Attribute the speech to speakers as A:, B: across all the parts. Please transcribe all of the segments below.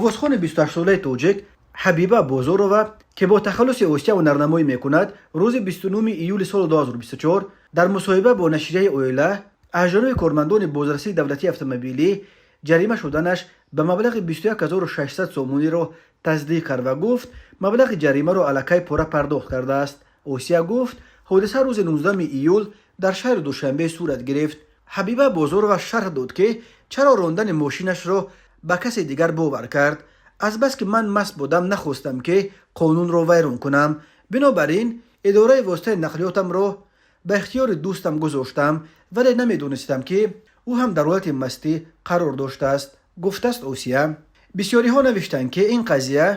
A: Овозхони 28-солаи тоҷик Ҳабиба Бозорова, ки бо тахаллуси Осия ҳунарнамоӣ мекунад, рӯзи 29 июли соли 2024 дар мусоҳиба бо нашрияи «Оила» аз ҷониби кормандони бозрасии давлатии автомобилӣ ҷарима шуданаш ба маблағи 21 600 сомониро тасдиқ кард ва гуфт, маблағи ҷаримаро аллакай пурра пардохт кардааст. Осия гуфт, ҳодиса рӯзи 19 июл дар шаҳри Душанбе сурат гирифт. Ҳабиба Бозорова шарҳ дод, ки чаро рондани мошинашро ба касе дигар бовар кард. «Азбаски ман маст будам, нахостам, ки қонунро вайрон кунам. Бинобар ин идораи воситаи нақлиётамро ба ихтиёри дӯстам гузоштам, вале намедонистам, ки ӯ ҳам дар ҳолати мастӣ қарор доштааст», гуфтааст Осия. Бисёриҳо навиштанд, ки ин қазия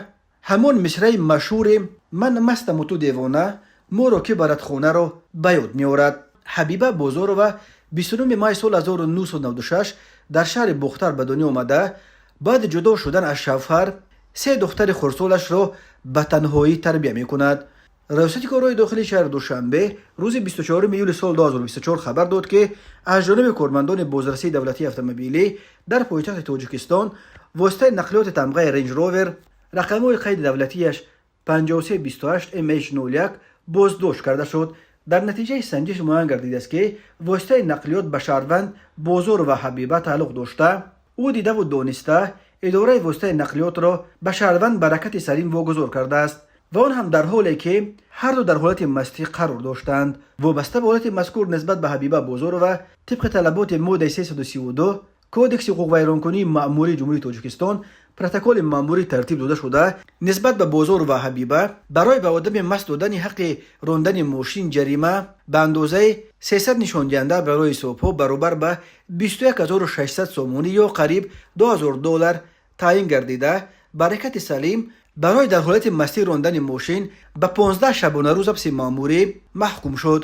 A: ҳамон мисраи машҳури «Ман мастаму ту девона, моро ки барад хонаро» ба ёд меорад. Ҳабиба Бозорова 29 май соли 1996 дар шаҳри Бохтар ба дунё омада, баъди ҷудо шудан аз шавҳар се духтари хурдсолашро ба танҳоӣ тарбия мекунад. Раёсати корҳои дохилии шаҳри Душанбе рӯзи 24 июли соли 2024 хабар дод, ки аз ҷониби кормандони бозрасии давлатии автомобилӣ дар пойтахти Тоҷикистон воситаи нақлиёти тамғаи Рейндж Ровер, рақамҳои қайди давлатияш 5328 MH 01 боздошт карда шуд. Дар натиҷаи санҷиш муайян гардидааст, ки воситаи нақлиёт ба шаҳрванд Бозорова Ҳабиба тааллуқ дошта, ӯ дидаву дониста идораи воситаи нақлиётро ба шаҳрванд Баракати Салим вогузор кардааст ва он ҳам дар ҳоле, ки ҳарду дар ҳолати мастӣ қарор доштанд. Вобаста ба ҳолати мазкур нисбат ба Ҳабиба Бозорова тибқи талаботи моддаи 332 Кодекси ҳуқуқвайронкунии маъмурии Ҷумҳурии Тоҷикистон протоколи маъмурӣ тартиб дода шуда, нисбат ба Бозорова Ҳабиба барои ба одами маст додани ҳаққи рондани мошин ҷарима ба андозаи 300 нишондиҳанда барои ҳисобҳо баробар ба 21 600 сомонӣ ё қариб 2000 доллар таъин гардида, Баракати Салим барои дар ҳолати мастӣ рондани мошин ба 15 шабонарӯз ҳабси маъмурӣ маҳкум шуд.